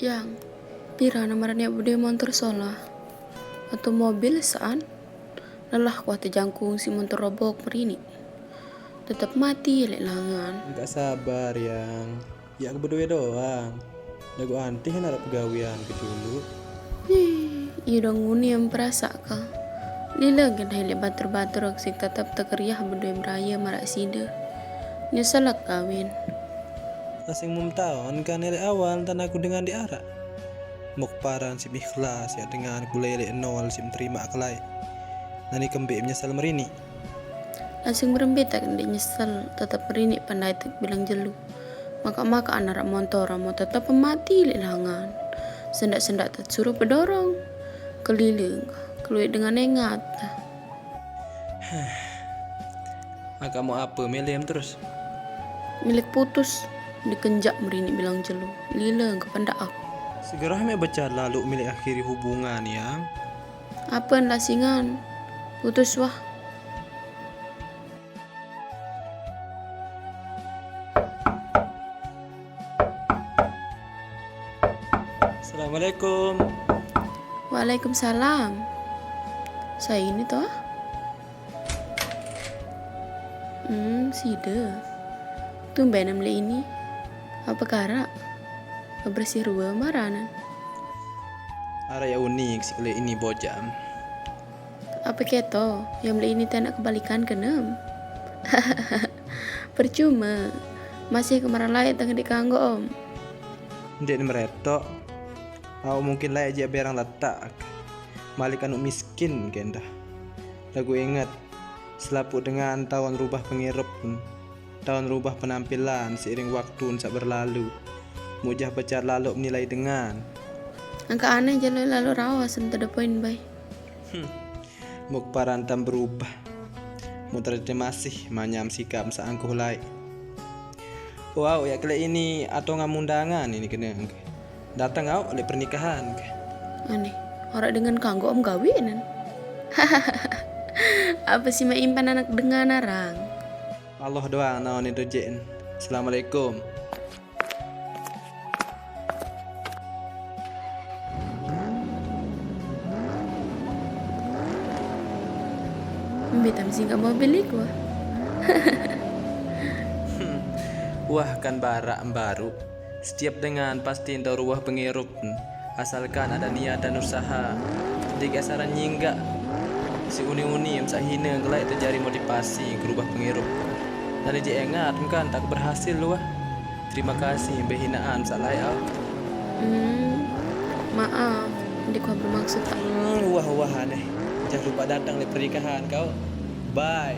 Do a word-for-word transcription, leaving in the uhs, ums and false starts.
Yang, pira nomornya bude montor sola? Atau mobil saan? Lelah kuah tejangkung si montor robok merini. Tetap mati lek langan. Enggak sabar, Yang. Ya, kebedoe doang. Lagu antih nak pegawean ke dulu. Ih, iya dong nguni yang perasa ka. Lila gen hai lek batur-batur sing tetap tekeriah bedoe beraya marak sida. Nyesel lek kawin. Asing mum taon kan elek awal tan aku dengan di arak. Muk paran sim ikhlas ya dengan kulai lek nol sim terima kelai. Nani kembik menyesal merini. Asing berembe tak ndik nyesel, tetap merini pandai tak bilang jelu. Maka-maka anak montor mau tetap mati lek langan. Sendak-sendak tak suruh pedorong. Keliling, keluar dengan engat. Maka mau apa melem terus? Milik putus, dikenjak merini bilang jelu. Lila ke pendak aku. Segera me baca lalu milik akhiri hubungan, Yang. Apa lasingan? Putus wah. Assalamualaikum. Waalaikumsalam. Saya ini toh? Hmm, sida. Tumben am lek ini. Apa karak? Bersih rua maranan. Ara ya unik si kelek ini bojam. Apa keto? Yang lek ini tak nak kebalikan kenem. Percuma. Masih kemaran lain tengah dikanggo om. Ndik meretok. Au mungkin layak je berang letak. Malik anu miskin kendah. Lagu ingat, selapuk dengan taun rubah pengirup pun. Taun rubah penampilan seiring waktu nsak berlalu. Mujah becar lalu menilai dengan. Angka aneh jalur lalu rawas sem to the point, bay. Hmm. Muk parantam berubah. Muk terjadi masih manyam sikap seangkuh lai. Wow, ya kelek ini atau ngamundangan ini kena. Datang au lek pernikahan ke. Aneh. Orang dengan kanggo om gawe nan. Apa sih maimpan anak dengan arang? Allah doang naon itu jen. Assalamualaikum. Mbe tam sing mobil iku. Wah kan barak mbaru. Setiap dengan pasti entah ruah pengirup. Asalkan ada niat dan usaha. Tiga saran nyinggak. Si uni-uni em sahina gelai terjadi motivasi ke rubah pengirup. Dan je engat kan tak berhasil luah. Terima kasih behinaan salai au. Hmm, maaf, ndik kuah bermaksud tak. Hmm, wah wah aneh. Jangan lupa datang di pernikahan kau. Bye.